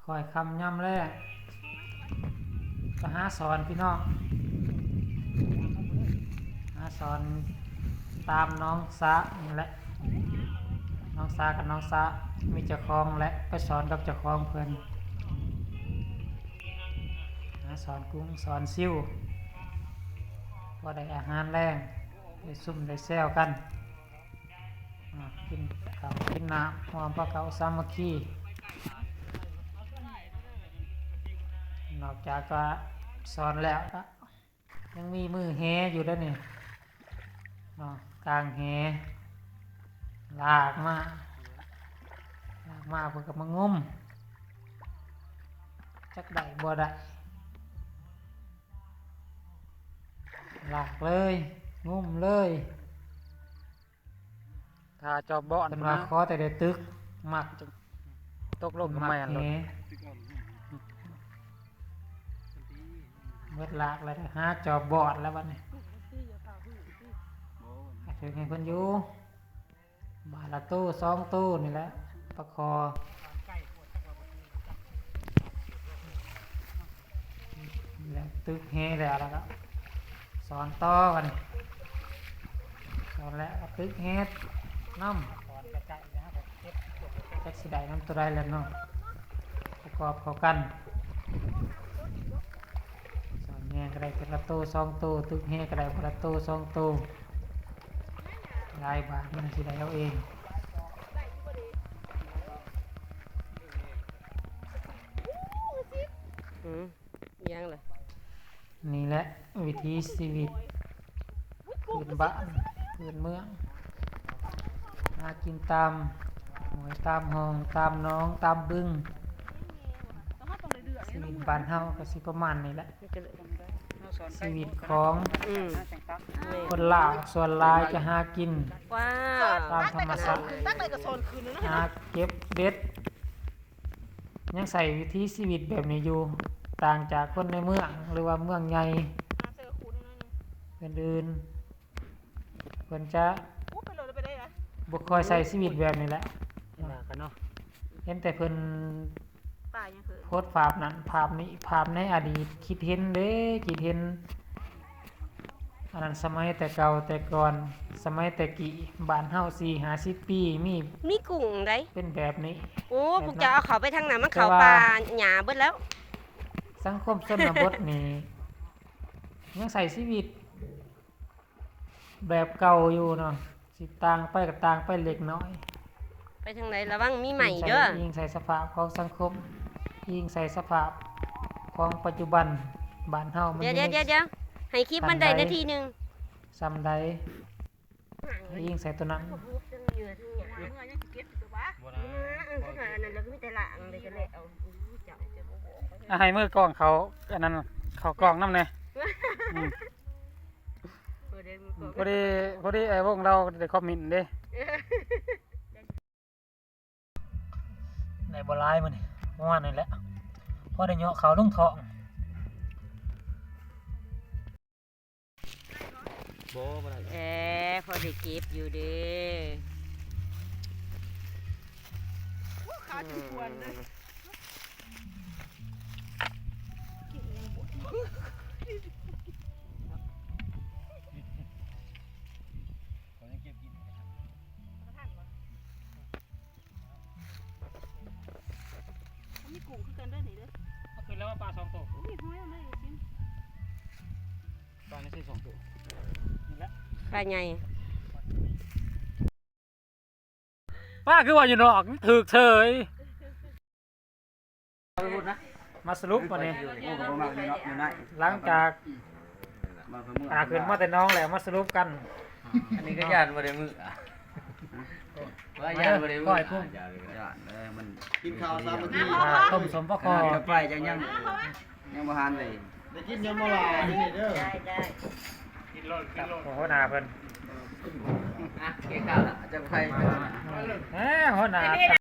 ຄ່ອຍຄ່ຳຍາມແລງ ກໍຫາສອນພີ່ນ້ອງ ຫາສອນຕາມໜອງສະນີ້ແຫຼະ ໜອງສະກັບໜອງສະມີເຈົ້າຂອງ ແລະ ໄປສອນກັບເຈົ້າຂອງເພິ່ນ ຫາສອນກຸງສອນຊິວ ພໍໄດ້ອາຫານແລງ ໄດ້ຊຸ່ມໄດ້ແຊວກັນ. ອາ ກິນເຂົ້າກິນນ້ຳ ຮ່ວມພາເຂົ້າສາມັກຄີ ນອກຈາກຈະສອນແລ້ວ ກໍຍັງມີມືແຫຢູ່ເດ້ນີ້ເນາະ ກາງແຫ ລາກມາ ລາກມາເພິ່ນກໍມາງຸມ ຈັກໄດ້ບໍ່ໄດ້ ລາກເລີຍ ງຸມເລີຍ. ຖ້າຈອບບ່ອນ ເພິ່ນວ່າ ພຸ້ນນະ ຂໍແຕ່ໄດ້ຕຶກ ມັກ ຕົກລົງກໍແມ່ນໂລດ ເບິດລາກແລ້ວ ຫາຈອບບ່ອນແລ້ວບັດນີ້ ຖືກໃຫ້ເພິ່ນຢູ່ ບາດລະໂຕສອງໂຕນີ້ແຫຼະ ປາຄໍ່. ແລ້ວຕຶກແຫແລ້ວ ແລ້ວກໍສອນຕໍ່ກັນ ສອນແລ້ວກໍຕຶກແຫນຳ ຈັກຊິໄດ້ນຳໂຕໃດແລ້ວເນາະ ປະກອບເຂົ້າກັນ ສອນແຫກໍໄດ້ເທື່ອລະໂຕສອງໂຕ ຕຶກແຫກໍໄດ້ເທື່ອລະໂຕສອງໂຕ ຫຼາຍບາດມັນຊິໄດ້ເອົາເອງ. ອືມ ອີຫຍັງລະ? ນີ້ແຫຼະວິຖີຊີວິດພື້ນບ້ານພື້ນເມືອງ ຫາກິນຕາມຫ້ວຍຕາມຮ່ອງ ຕາມໜອງຕາມບຶງ ຊີວິດບ້ານເຮົາກໍຊິປະມານນີ້ແຫຼະ ຊີວິດຂອງ ອືມ ຄົນລາວສ່ວນຫຼາຍຈະຫາກິນ ວ້າ ຕາມທຳມະຊາດ ຕັກໄດ້ກໍສອນຄືນແລ້ວນະ ຫາເກັບເດັດ ຍັງໃຊ້ວິຖີຊີວິດແບບນີ້ຢູ່ ຕ່າງຈາກຄົນໃນເມືອງ ຫຼືວ່າເມືອງໃຫຍ່ອື່ນໆ ເພິ່ນຈະບໍ່ຄ່ອຍໃຊ້ຊີວິດແບບນີ້ແຫຼະ ເຫັນແຕ່ເພິ່ນໂພສພາບນັ້ນພາບນີ້ ພາບໃນອະດີດ ຄິດເຫັນເດ້ ຄິດເຫັນ ອັນນັ້ນສະໄໝແຕ່ເກົ່າແຕ່ກ່ອນ ສະໄໝແຕ່ກີ້ ບ້ານເຮົາສີ່ຫ້າສິບປີ ມີ ມີກຸ້ງໃດ ເປັນແບບນີ້ ໂອ້ ພວກເຈົ້າເອົາເຂົ້າໄປທາງນັ້ນ ມັນເຂົ້າປ່າຫຍ້າເບິດແລ້ວ ສັງຄົມຊົນນະບົດນີ້ ຍັງໃຊ້ຊີວິດແບບເກົ່າຢູ່ເນາະ ຊິຕ່າງໄປກໍຕ່າງໄປເລັກນ້ອຍ ໄປທາງໃດລະວັງມີໄໝ້ເດີ ອີງໃສ່ສະພາບຂອງສັງຄົມ ອີງໃສ່ສະພາບຂອງປັດຈຸບັນ ບ້ານເຮົາມັນຢູ່ໃນ ດຽວໆ ໃຫ້ຄລິບມັນໄດ້ນາທີໜຶ່ງ ສ່ຳໃດ ອີງໃສ່ຕົວນັ້ນ ເອີ ເອີ ອັນນັ້ນລະກໍມີແຕ່ລ້າງເລີຍກໍແລ້ວ ເອົາ ເຈົ້າ ເຈົ້າບໍ່ບອກ ອ່ະ ໃຫ້ມືກ້ອງເຂົາ ອັນນັ້ນ ເຂົາກ້ອງນຳແດ່ ອືມ ພໍດີ ພໍດີອ້າຍວົງລາວໄດ້ຄອມເມັນເດ້ ໄດ້ບໍ່ຫຼາຍມື້ນີ້ ປະມານນີ້ແຫຼະ ພໍໄດ້ເຍາະເຂົ້າລົງທ້ອງ ບໍ່ ບໍ່ໄດ້ ແອ ພໍໄດ້ເກັບຢູ່ເດ້ ໂອ້ ຂາຈົນປວນເລີຍ. ມັນມີກຸ້ງຄືກັນເດີນີ້ເດີ ເອົາຂຶ້ນແລ້ວວ່າປາສອງໂຕ ມີຫອຍເອົາມາໃຫ້ກິນ ປານີ້ຊິສອງໂຕ ນີ້ແຫຼະ ປາໃຫຍ່. ປ້າคือว่าอยู่นอก ถืกเฉย มาสรุปวันนี้ หลังจากหาขึ้นมาแต่หนองแล้ว มาสรุปกัน อันนี้ก็ย่านบ่ได้มื้อ ว่าย่านบ่ได้มื้อ ก้อยกุ้ง ย่านเด้อ มันกินข้าวสามัคคี อ่า ต้มสมปะคอ จะไปจังยัง ยังบ่ทันเลย ได้กินยังบ่หลายนี่เด้อ ได้ ได้ ครับ หัวหน้าเพิ่น อ่ะ กินข้าวละ จะไป แหม หัวหน้า